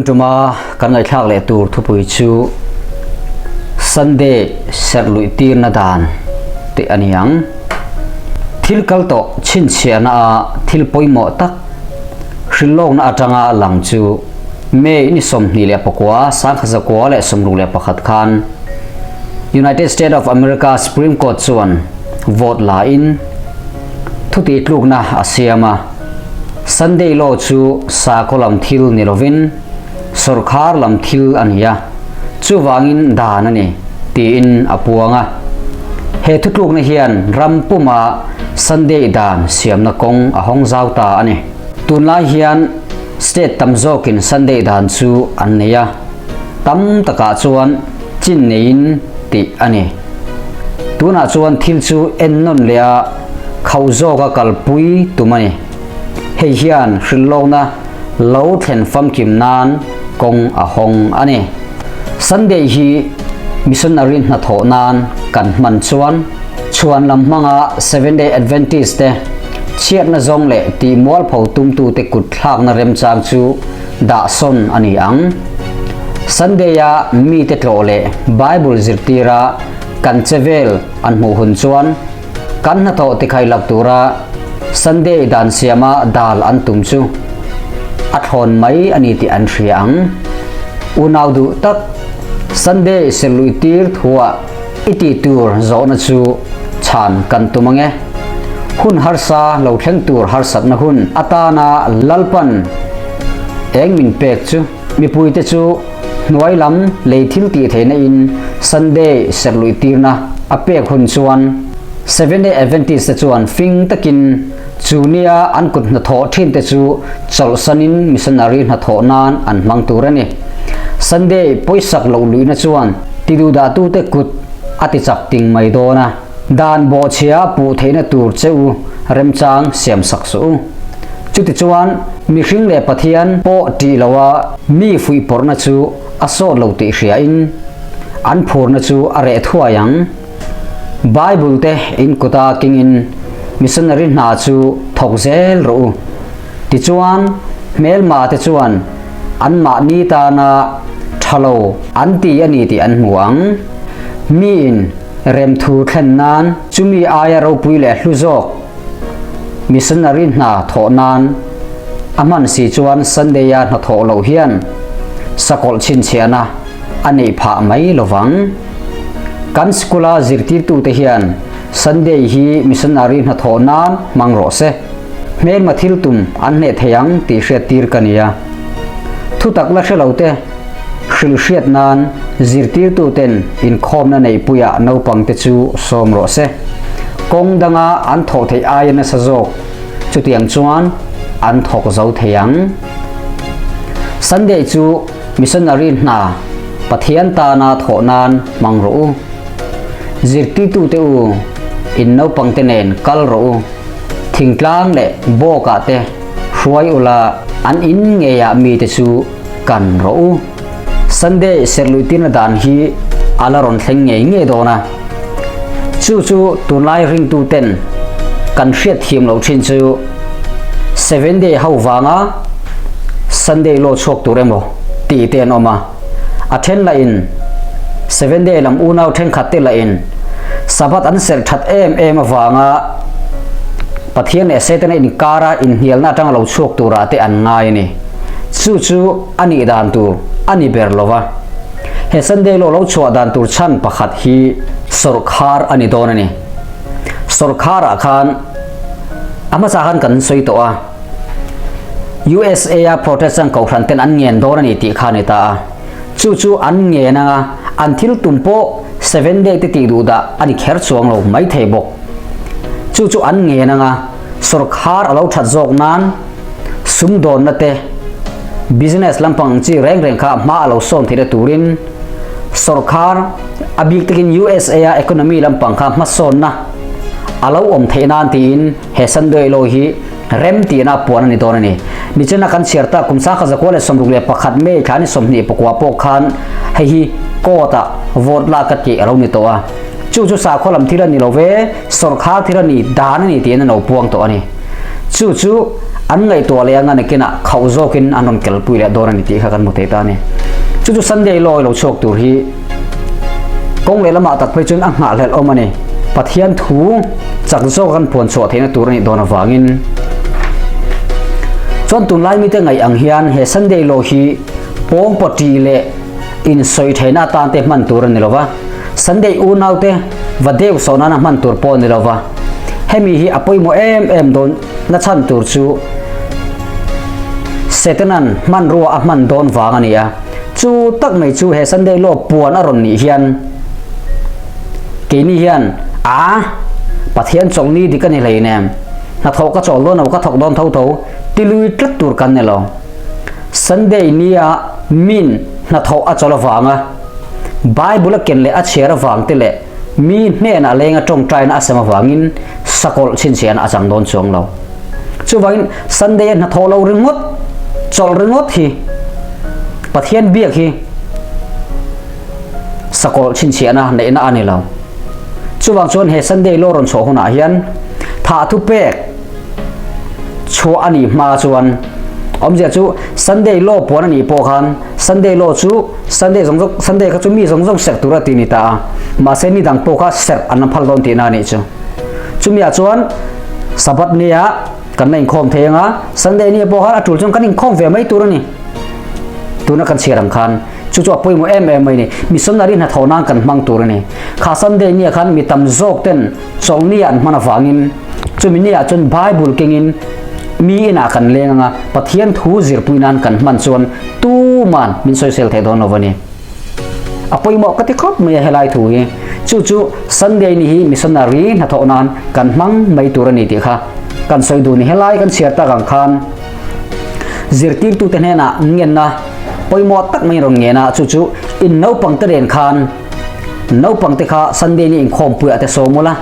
Tun tuma kan ngaihthlak leh tur thupui chu Sunday serh luih tirna dan tih a ni ang. Thil kal tawh chhinchhiahna a thil pawimawh tak hrilhlawkna atanga lang chu May ni 29, 1961 khan United States of America Supreme Court chuan vote la in thutih tlukna a siam a. Sunday law chu sakhaw lam thil ni lovin sawrkhar lam thil a ni a, chuvangin dan a ni, tiin a puang a. He thutlukna hian ram puma Sunday dan siamna kawng a hawng zau ta a ni. Tunlai hian state tam zawkin Sunday dan chu an nei a, tam takah chuan chin neiin tih a ni. Tunah chuan thil chu ennawn leh a khauh zawka kalpui tum a ni. Hei hian hrilhlawkna lo thlen famkim nan kawng a hawng a ni. Sunday hi missionary hnathawh nan kan hman chuan chhuan lam hmanga Seventh Day Adventist te chhiatna zawng leh tih mualpho tumtute kut thlakna remchang chu dah sawn a ni ang. Sunday-a mite tlawh leh Bible zirtira kan che vel an hmuh hun chuan kan hnathawh tikhai lak tura Sunday dan siama dal an tum chu a thlawn mai a ni tih an hria ang. Unau duh tak, Sunday serluih tir thuah i tih tur zawhna chu chhan kan tum ang e. Hun harsa lo thleng tur harsatna hun atana Lalpan eng min pek chu mipuite chu hnuai lam lei thil tih theihna in Sunday serhluih tirna a pek hun chuan Seventh Day Adventist te chuan fing takin chu nia an kut hnathawh thin te chu chawlhsanin missionary hnathawh nan an hmang tur a ni. Sunday pawisak loh luihna chuan tiduhdahtute kut a tichak ting mai dawn a. Dan bawhchhia puh theihna tur che u remchang siam sak suh u. Chutichuan, mihring leh Pathian pawh ṭih loa mi fuihpawrhna chu a sawt lo tih hriain, an phurna chu a reh thuai ang. Bible te in kuta kingin missionary hna chu thawk zel rawh u. Tichuan, hmelma te chuan anmahni tana ṭha lo an ti a ni tih an hmu ang. Miin Remthu thlen nan chumi aia ropui leh hlu zawk missionary hna thawh nan a hman si chuan Sunday-a hna thawh loh hian sakawlh chhinchhiahna a neih phah mai lovang. Kan sikula zirtirtute hian Sunday hi missionary hna thawh nan hmang rawh se. Hmelma thil tum an hneh thei ang tih hriattir ka nia. Thutak la hre lote. Hrilhhriat nan zirtirtuten inkhawmna neihpuiah naupangte chu sawm rawh se. Kawng danga an thawh theih aia nasa zawk chutiang chuan an thawk zo thei ang. Sunday chu missionary hna Pathian tana thawh nan hmang rawh u. Zirtirtute u, in naupangte nen kal rawh u. Thingtlang leh bawkah te hruai ula an in ngeiah mite chu kan rawh u. Sunday serhluih tirna dan hi a la rawn thleng ngei ngei dawn a. Chu chu tunlai ringtu ten kan hriat thiam loh thin chu Seven day ho vanga Sunday law chhuak tur emaw tih te an awm a. A then lah in Seven day lam unau thenkhat te lah in Sabbath an serh that em em avanga Pathian leh Setana inkara inhnialna atanga lo chhuak turah te an ngai a ni. Chu chu a nih dan tur a ni ber lo va. He Sunday law lo chhuah dan tur chhan pakhat hi sawrkhar a ni dawn a ni. Sawrkharah khan a hmasa khan kan sawi tawh a, USA a Protestant kohhran ten an ngen dawn a ni tih kha a ni ta a. Chu chu an ngen anga an thil tum pawh Seven Day te tih duh dah a ni kher chuang lo maithei bawk. Chu chu an ngen anga sawrkhar a lo that zawk nan, Sumdawnna te, business lampang ang chi reng reng kha hma a lo sawn theihna turin sawrkhar, a bik takin USA a economy lampang kha hmasawnna a lo awm theih nan tiin he Sunday Law hi rem tihna puan a ni dawn a ni. Nichina kan chhiar tak kum 1961 May thla ni 29 pawh khan hei hi court ah vote lak a tih a lo ni tawh a. Chu chu sakhaw lam thil a ni lo ve, sawrkhar thil a ni dan a ni tiin an lo puang tawh a ni. Chu chu An ngaihtuah leh anga nakinah khauh zawkin an rawn kelpui leh dawn a ni tih kha kan hmu thei ta a ni. Chu chu Sunday law i lo chhuak tur hi kawng leh lamah tak phei chuan a nghahhlelh awm a ni. Pathian thu chak zawk kan puan chhuah theihna tur a nih dawn avangin chuan tunlai mite ngaih ang hian he Sunday law hi pawngpaw ṭih leh insawi theihna atan te hman tur a ni lo va, Sunday unaute va deuh sawh nana hman tur pawh a ni lo va, hemi hi a pawimawh em em dawn na chhan tur chu Setanan hmanrua a hman dawn vang a ni a, chu tak mai chu he Sunday law puan a rawn nih hian keini hian a Pathian chawlhni dik a ni hleinem, hnathawh ka chawl dawn lo ka thawk dawn tho tho ti lui tlat tur kan ni lo. Sunday nia min hnathawh a chawl avanga Bible a ken leh a chhiar avang te leh mi hnenah lenga tawngtaina a sem avangin sakawlh chhinchhiahna a chang dawn chuang lo. Chuvangin Sunday a hnathawh lo ringawt, chawlh ringawt hi Pathian biak hi sakawlh chhinchhiahna neihna a ni lo. Chuvang chuan he Sunday law rawn chhuah hunah hian thah thupek chhuah a nih hma chuan awmzia chu Sunday law puan a nih pawh khan Sunday law chu Sunday zawng zawng Sunday kha chu mi zawng zawng serh tur a ti ni ta a, mahse ni dang pawh kha serh an la phal dawn tihna a nih chu. Chumiah chuan Sabbath nia kan la inkhawm thei anga Sunday nia pawh khan a tul chuan kan inkhawm ve mai tur a ni. Tuna kan chhiar ang khan chu chu a pawimawh em em mai a ni. Missionary hnathawh nan kan hmang tur a ni. Kha Sunday nia khan mi tam zawk ten Chawlhni an hman avangin chumi niah chuan Bible kengin mi inah kan leng anga Pathian thu zirpui nan kan hman chuan tuman min sawisel theih dawn lo a ni. A pawimawh ka ti khawp mai a helai thu hi. Chu chu Sunday ni hi missionary hnathawh nan kan hmang mai tur a ni tih kha kan sawi duh ni. Helai kan chhiar tak ang khan zirtirtute hnenah ngenna pawimawh tak mai rawn ngen a, chu chu in naupangte nen khan Naupang te kha Sunday ni inkhawmpuiah te sawm ula,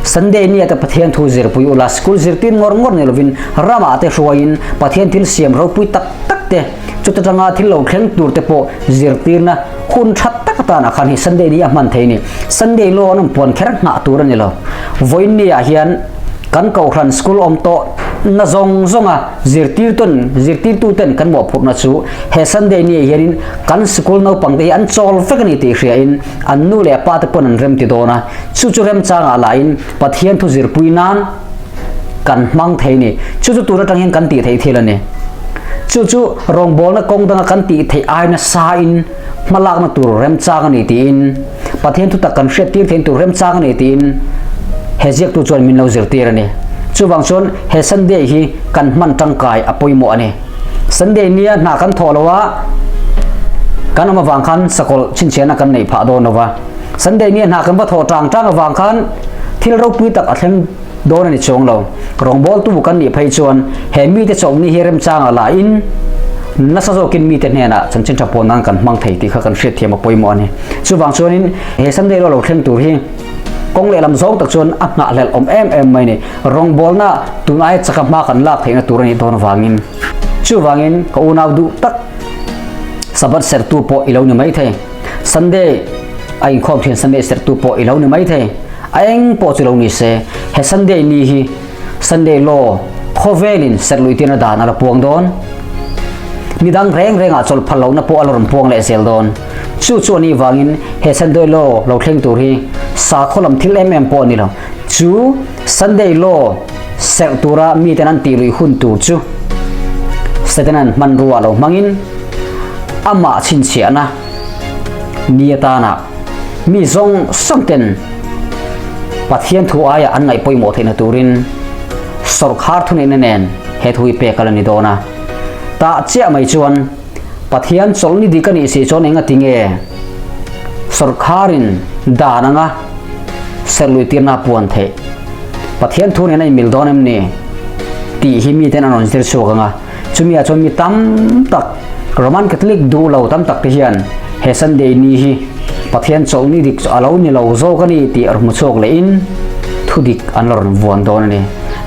Sunday nia te Pathian thu zirpui ula, school zirtir ngawr ngawr ni lovin ramah te hruaiin Pathian thil siam ropui tak tak te, chuta tanga thil lo thleng tur te pawh zirtirna hun tha tak atan ah khan hei Sunday ni a hman thei a ni. Sunday law an awm puan kher nghah tur a ni lo. Vawiin ni ah hian kan kohhran school awm tawh na zawng zawng a zirtirtun zirtirtu ten kan mawhphurhna chu he Sunday ni ah hianin Kan sikul naupangte hi an chawl vek a ni tih hriain an nu leh pa te pawn an remti dawn a, chu chu remchangah lahin Pathian thu zirpui nan kan hmang thei a ni. Chu chu tur atang hian kan tih theih thil a ni. Chu chu rawngbawlna kawng danga kan tih theih ai nasain hmalakna tur remchang a ni tiin Pathian thu tak kan hriattir theihna tur remchang a ni tiin he ziaktu chuan min lo zirtir a ni. Chuvang chuan he Sunday hi kan hman tangkai a pawimawh a ni. Sunday nia hna kan thawh lo a, kan awm avang khan sakawlh chhinchhiahna kan neih phah dawn lo va. Sunday nia hna kan va thawh tang tang avang khan thil ropui tak a thleng dawn a ni chuang lo. Rawngbawltu kan nih phei chuan he mite chawlhni hi remchangah la in nasa zawkin mite hnenah chanchin tha pawn nan kan hmang thei tih kha kan hriatthiam a pawimawh a ni. Chuvang chuanin he Sunday lo lo thleng tur hi Kawng lehlam zawng tak chuan a nghahhlelh awm em em mai ni. Rawngbawlna tun aia chaka hma kan lak theihna tur a nih dawn avangin. Chuvangin ka unau duh tak Sabbath sertu pawh i lo ni mai thei. Sunday a inkhawm thin Sunday sertu pawh i lo ni mai thei. A eng pawh chu lo ni se, he Sunday ni hi Sunday law khawvelin serh luih tirna dan a la puang dawn. Midang reng rengah chawlh phal lohna pawh a la rawn puang leh zel dawn. Chu chu a nih vangin he Sunday law lo thleng tur hi sakhaw lam thil em em pawh a ni lo. Chu Sunday law serh tura miten an tih luih hun tur chu Satanan hmanrua lo hmangin amah chhinchhiahna ni atana mi zawng zawng ten Pathian thu aia an ngaih pawimawh theihna turin sawrkhar thuneihna nen he thu hi pek a la ni dawn a. Tah chiah mai chuan Pathian chawlhni dik a nih si chuan eng a ti nge? Sawrkharin dan anga serh lui tirna a puan theih. Pathian thu nen a inmil dawn em ni? Tih hi miten an rawn zir chhuak ang a. Chumi ah chuan mi tam tak, Roman Catholic duh lo tam tak te hian he Sunday ni hi Pathian chawlhni dik chu a lo ni lo zawk a ni tih a hmu chhuak lehin thu dik an la rawn vuan dawn a ni.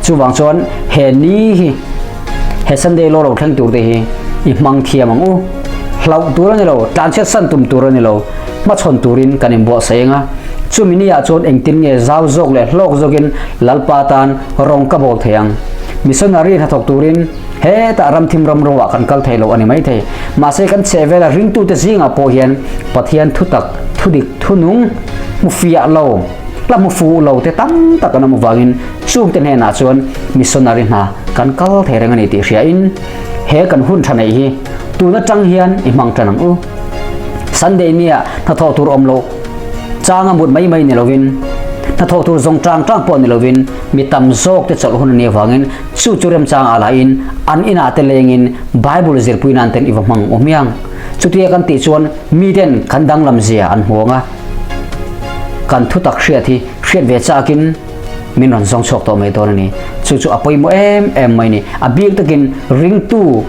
Chuvang chuan he ni hi He Sunday law lo thleng tur te hi i hmang thiam ang u. Hlauh tur a ni lo, tlanchhiat san tum tur a ni lo, hmachhawn turin kan inbuatsaih ang a. Chumi ni ah chuan engtin nge zau zawk leh hlawk zawkin Lalpa tan rawng ka bawl thei ang? Missionary hnathawk turin hetah ramthim ram ro ah kan kal thei lo a ni maithei. Mahse kan chhehvela ringtute zingah pawh hian Pathian thutak, thudik, thunung hmu fiah lo, la hmu fuh lo te tam tak an awm avangin chungte hnenah chuan missionary hna kan kal thei reng a ni tih hriain he kan hun tha neih hi tun atang hian i hmang tan ang u. Sunday nia hnathawh tur awm loh changa mut mai mai ni lovin, hnathawh tur zawng tang tang pawh ni lovin mi tam zawk te chawlh hun a nih avangin chu chu remchang ah lahin an inah te lengin Bible zirpui nan ten i va hmang awm hiang. Chutia kan tih chuan miten kan danglam zia an hmu ang a, kan thutak hriat hi hriat ve chakin min rawn zawng chhuak tawh mai dawn a ni. Chu chu a pawimawh em em mai a ni. A bik takin ringtu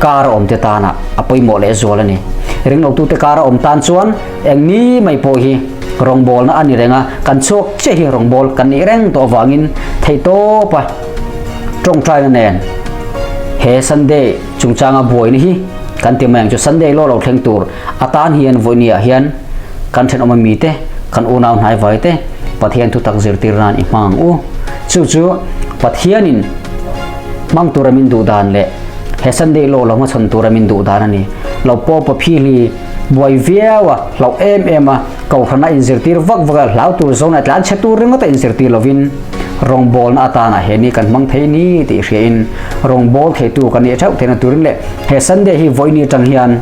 kar a awmte tana a pawimawh leh zual a ni. Ringlotute kar a awm tan chuan eng ni mai pawh hi rawngbawlna a ni reng a, kan chhuak chiah hi rawngbâwl kan nih reng tawh avangin theihtawpa tawngtaina nen he Sunday chungchanga buaina hi kan ti mai ang chu. Sunday law lo thleng tur atan hian vawinia hian kan thenawm ami te, kan unau hnaivai te Pathian thutak zirtir nan i hmang ang u. Chu chu Pathianin hmang tura min duh dan leh he Sunday law lo hmachhawn tura min duh dan a ni. Lo pawpa phihli buai viau a, hlauh em em a, kohhrana inzirtir vak vak a, hlau tur zawng leh tlan chhe tur ringawt a inzirtir lovin rawngbawlna atana he ni kan hmang thei ni tih hriain rawngbâwl theitu kan nih theuh theihna turin leh he Sunday hi vawiin atang hian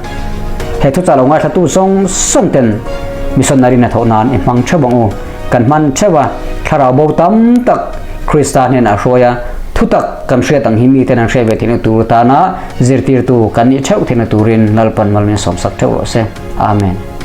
he thuchah lo ngaithlatu zawng zawng ten missionary hnathawh nan i hmang theuh ang u. Kan hman theuh a, thlarau bo tam tak Krista hnenah hruai a, thutak kan hriat ang hi miten an hriat ve theihna tur tana zirtirtu kan nih theuh theihna turin Lalpan mal min sawmsak theuh rawh se. Amen.